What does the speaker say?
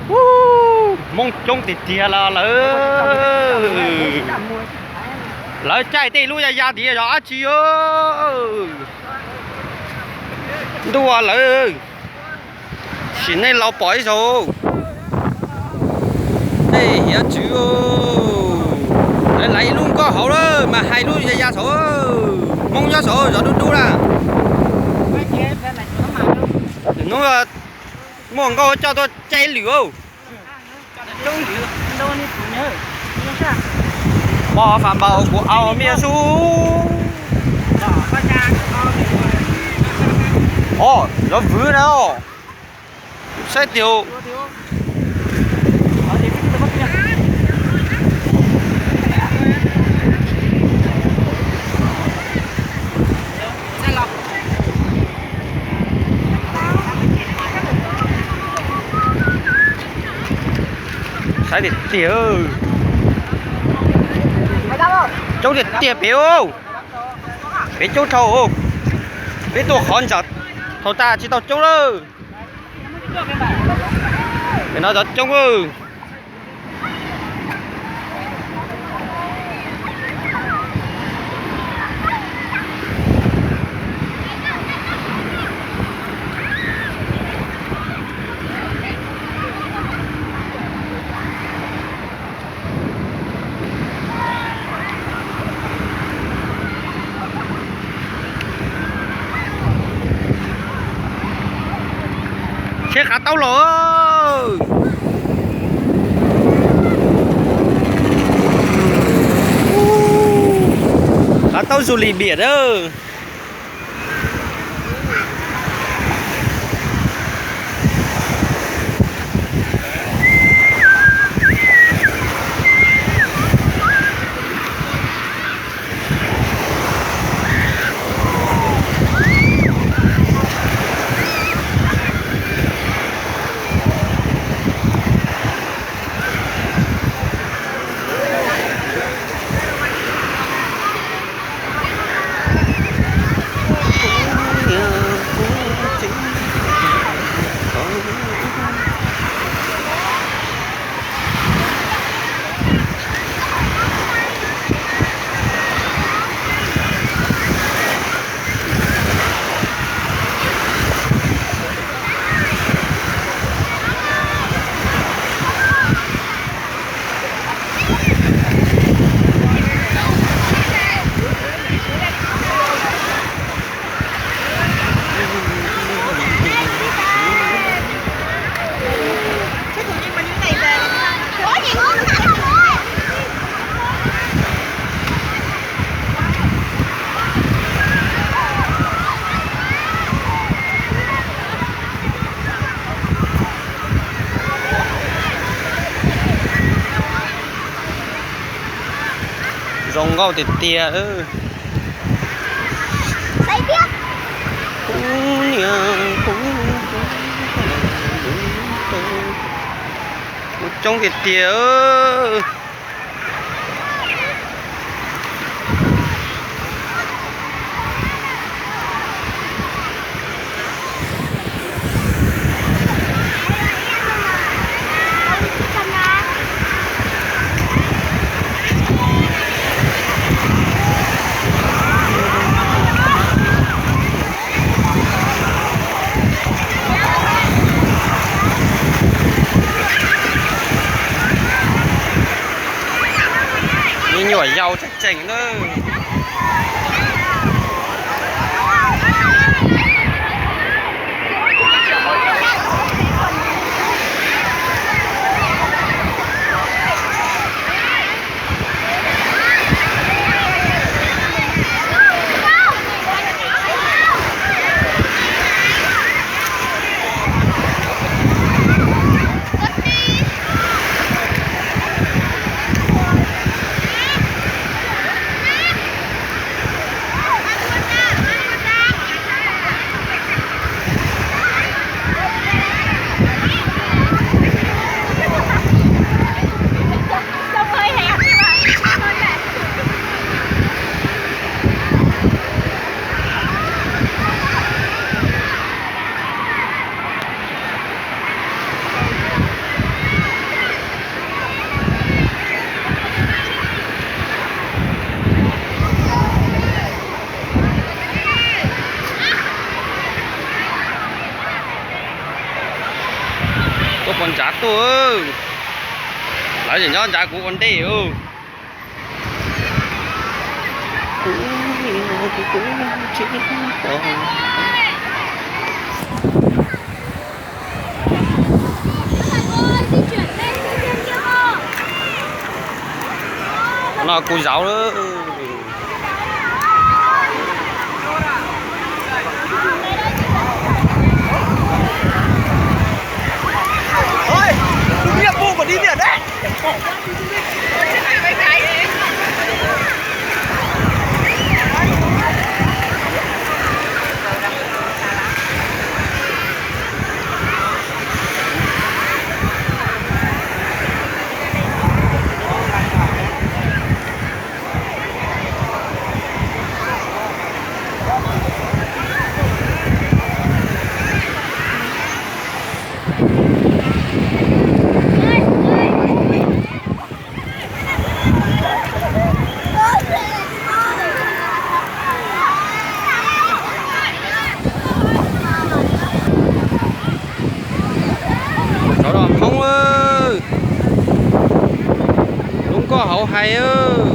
Ub, Hmoob coob tiag tiag los lawm. Lawv caij tej lub ya ya tias yog dab tsi? Ntuj lawm, sim neej laus pom ib zaug. Tej hiav txwv, lawv laiv ib lub nkoj hauv lawm mas hais lub ya ya saud, Hmoob nyob saud zov dub dub na. Hnub muaj nkauj coj tuaj caij lwm. Pov fam npaum kuv au miaj sub. Os, zov vwv na os. Saib tiag. Saib tiag tiag. Coob tiag tiag pem. Pem coob dhau. Peb tuaj qhov ntawd thaum tas tsis tau coob lawm. Pem no cov coob. Tsheb qhav taub los. Qhav taub du lịch biển na. Zoo nkauj tiag tiag. Coob tiag tiag. Me nyuam yaus tseem tseem na. Tuaj, lawv tseem nyob ntsav kuv ua ntej. Kuv, kuv tsis pom. No kuv zauv lawm. Sawv daws Hmoob, lub nkoj hauv hais.